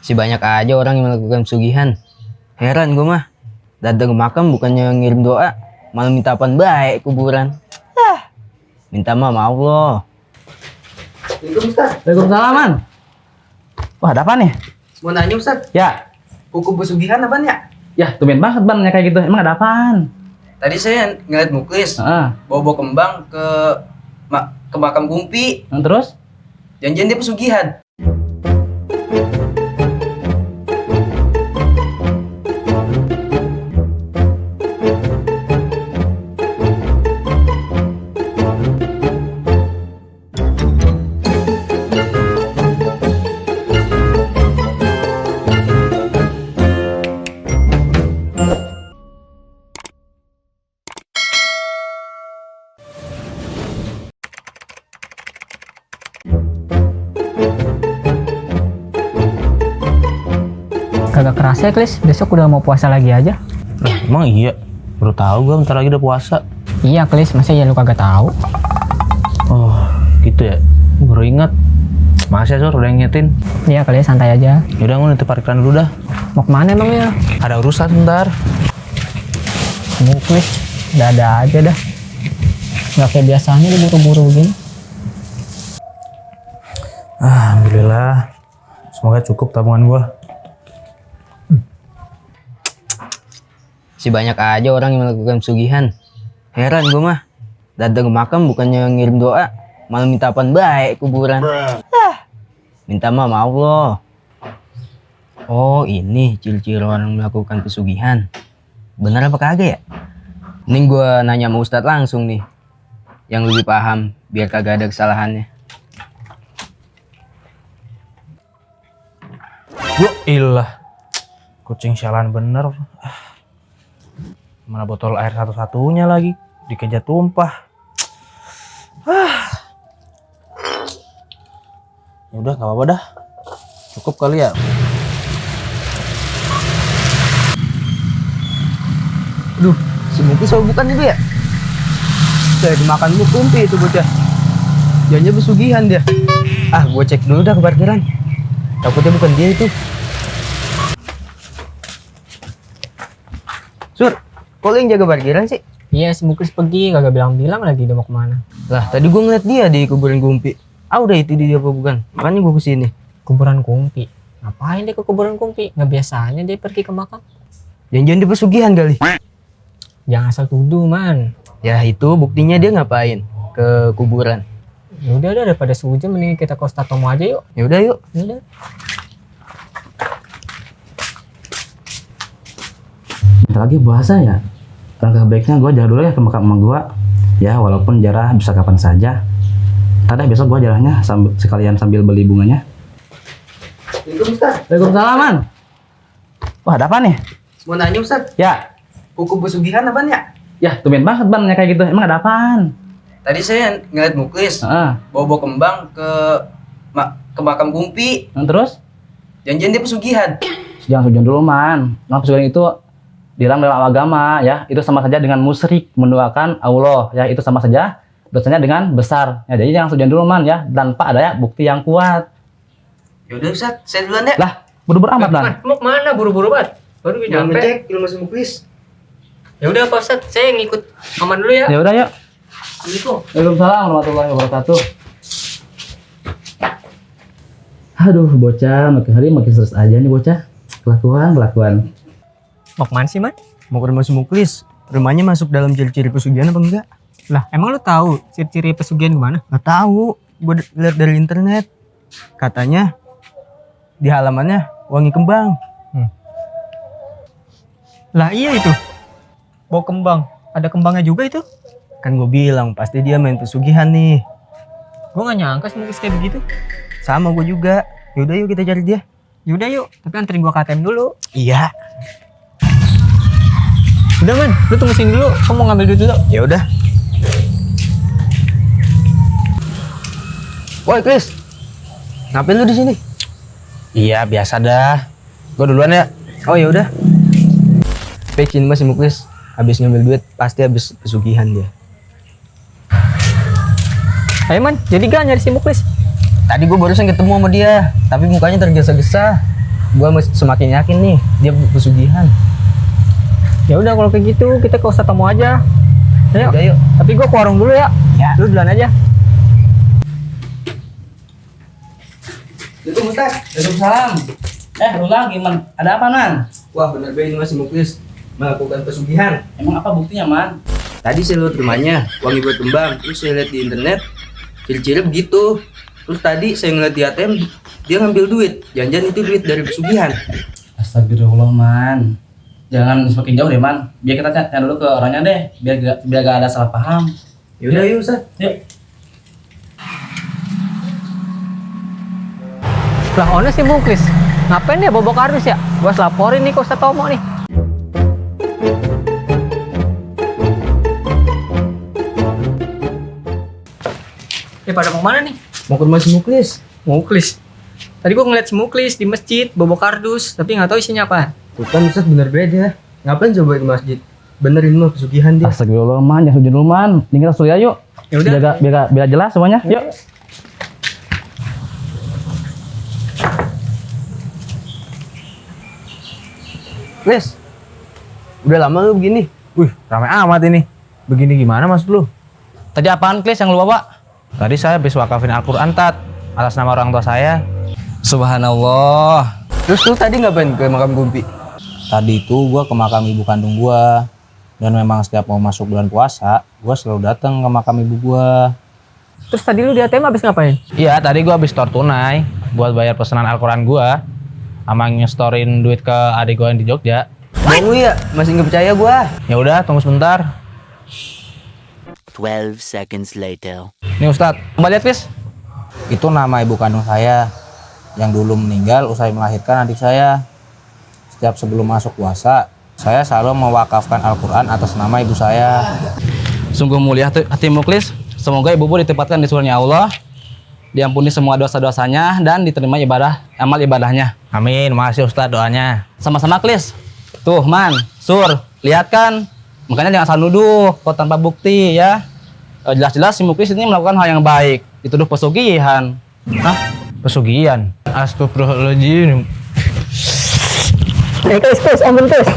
Si banyak aja orang yang melakukan pesugihan. Heran gue mah. Datang ke makam bukannya ngirim doa, malah minta apaan baik kuburan. Minta maaf sama Allah. Assalamualaikum Ustaz. Waalaikumsalam, Man. Wah, ada apa nih? Mau nanya Ustaz, Ya, hukum pesugihan apaan ya? ya tumben banget Ban kayak gitu. Emang ada apaan? Tadi saya ngeliat muklis Heeh. bawa kembang ke makam Gumpi. Terus? Janjian dia pesugihan. Kagak kerasa ya, Klis. Besok udah mau puasa lagi aja. Lah, emang iya? Baru tahu gua bentar lagi udah puasa. Iya, Klis. Masa ya lu kagak tahu? Oh, gitu ya. Gua baru ingat. Makasih ya, Sur, udah ngingetin. Iya, Klis. Santai aja. Yaudah, gua nanti parkiran dulu dah. Mau kemana emang ya? Ada urusan bentar. Mau, Klis. Ada aja dah. Nggak kayak biasanya lu buru-buru begini. Alhamdulillah. Semoga cukup tabungan gua. Si banyak aja orang yang melakukan pesugihan. Heran gue mah. Datang ke makam bukannya ngirim doa, malah minta apaan baik kuburan. Minta maaf sama Allah. Oh ini ciri-ciri orang melakukan pesugihan. Bener apa kagak ya? Ini gue nanya sama Ustadz langsung nih, yang lebih paham biar kagak ada kesalahannya. Ilah. Kucing sialan bener. Mana botol air satu-satunya lagi. Dikejar tumpah. Ya udah, nggak apa-apa dah. Cukup kali ya. Duh, si Muki soal bukan itu ya? Saya dimakan lu kumpi itu bocah. Jangan pesugihan dia. Ah, gue cek dulu dah ke parkiran. Takutnya bukan dia itu. Sur, kok lu yang jaga parkiran sih? Iya, si Muklis pergi. Kagak bilang-bilang lagi dia mau kemana. Lah, tadi gue ngeliat dia di kuburan Gumpi. Ah, udah itu dia apa bukan? Makanya gue kesini. Kuburan Kumpi. Ngapain dia ke kuburan Kumpi? Nggak biasanya dia pergi ke makam. Jangan di pesugihan kali. Jangan asal tuduh, Man. Ya itu buktinya dia ngapain ke kuburan. Ya udah daripada sujud mending kita ke Ustadz Tomo aja yuk. Ya udah yuk. Udah. Bentar lagi puasa ya. Langkah baiknya gue jalan dulu ya ke makam emak gue. Ya, walaupun jarah bisa kapan saja. Ntar deh besok gue jalannya sekalian sambil beli bunganya. Assalamualaikum Ustaz. Waalaikumsalam, Man. Wah, ada apa nih? Mau nanya Ustaz, Ya, hukum pesugihan apaan ya? ya tumben banget Ban kayak gitu. Emang ada apaan? Tadi saya ngeliat muklis Heeh. bawa kembang ke makam Gumpi. Terus? Janjian dia pesugihan. Jangan sujon dulu, Man. Nah, pesugihan itu dilarang dalam agama ya. Itu sama saja dengan musyrik, menduakan Allah ya. Itu sama saja dosanya dengan besar. Ya, jadi jangan sujon dulu, Man ya, tanpa ada ya bukti yang kuat. Ya udah Ustaz, saya duluan ya. Lah, buru-buru amat, Man. Mau kemana? Buru-buru banget. Baru Mau ngecek ilmu masih muklis. Ya udah Pak Ustadz, saya ngikut aman dulu ya. Ya udah, yuk. Assalamualaikum. Waalaikumsalam warahmatullahi wabarakatuh. Aduh, bocah makin hari makin stres aja nih bocah. Kelakuan. Mau kemana sih, Man? Mau ke rumah si Muklis. Rumahnya masuk dalam ciri-ciri pesugihan apa enggak? Lah, emang lu tahu ciri-ciri pesugihan gimana? Nggak tahu. Gue lihat dari internet. Katanya di halamannya wangi kembang. Lah iya itu. Bawa kembang. Ada kembangnya juga itu. Kan gue bilang pasti dia main pesugihan nih. Gue gak nyangka sih mungkin kayak begitu. Sama gue juga. Yaudah yuk kita cari dia. Yaudah yuk, tapi anterin gue ke ATM dulu. Iya. Udah, Man, lu tunggu sini dulu. Kamu mau ngambil duit dulu. Ya udah. Woi Chris, ngapain lu di sini? Iya, biasa dah. Gua duluan ya. Oh ya udah. Pecin mas si Muklis. Habis ngambil duit pasti habis pesugihan dia. Ayo, Man, jadi gak nyari si Muklis? Tadi gue barusan ketemu sama dia, tapi mukanya tergesa-gesa. Gua semakin yakin nih dia pesugihan. Ya udah kalau kayak gitu kita ke Ustadz Tomo aja. Ayo. Udah yuk. Tapi gua ke warung dulu ya. Ya. Lu duluan aja. Assalamualaikum Ustaz. Waalaikumsalam. Lu lagi, Man. Ada apa, Man? Wah bener be ini Mas Muklis melakukan pesugihan. Emang apa buktinya, Man? Tadi saya lihat rumahnya, wangi buat kembang. Terus saya lihat di internet, ciri-ciri begitu. Terus tadi saya ngeliat di ATM, dia ngambil duit. Jangan-jangan itu duit dari pesugihan. Astagfirullah, Man. Jangan semakin jauh deh, Man. Biar kita tanya dulu ke orangnya deh, biar gak ada salah paham. Yaudah yuk Ustaz. Yuk. Lah ono sih Muklis. Ngapain dia bobok kardus ya? Gua laporin nih ke Ustadz Tomo nih. Pada mau mana nih? Mau ke rumah si Muklis. Muklis. Tadi gua ngeliat si Muklis di masjid bobok kardus, tapi nggak tahu isinya apa. Tuh kan Ustaz bener beda. Ngapain coba ke masjid? Benerin mah pesugihan dia. Astagfirullah, Man. Jangan sujud dulu, Man. Ini kita surya yuk. Ya udah. Biar jelas semuanya. Yuk. Klis, udah lama lu begini? Wih, ramai amat ini. Begini gimana maksud lu? Tadi apaan, Klis, yang lu bawa? Tadi saya habis wakafin Al-Quran, Tat. Atas nama orang tua saya. Subhanallah. Terus lu tadi ngapain ke makam Gumpi? Tadi itu gua ke makam ibu kandung gua. Dan memang setiap mau masuk bulan puasa, gua selalu datang ke makam ibu gua. Terus tadi lu di ATM habis ngapain? Iya, tadi gua habis store tunai buat bayar pesanan Al-Quran gua. Sama ngestorin duit ke adik gua yang di Jogja. Bohong lu ya? Masih nggak percaya gua? Ya udah, tunggu sebentar. 12 seconds later. Nih Ustadz, Coba lihat, Klis. itu nama ibu kandung saya yang dulu meninggal usai melahirkan adik saya. Setiap sebelum masuk puasa, saya selalu mewakafkan Al-Quran atas nama ibu saya. Sungguh mulia hatimu, Klis. Semoga ibumu ditempatkan di surga Allah, diampuni semua dosa-dosanya, dan diterima amal ibadahnya. Amin, makasih Ustadz doanya. Sama-sama, Klis. Tuh, Man, Sur, lihat kan? Makanya jangan asal nuduh kok tanpa bukti ya. Jelas-jelas si Muklis ini melakukan hal yang baik, dituduh pesugihan. Hah? Pesugihan? Astagfirullahaladzim. Klis, ambil Klis.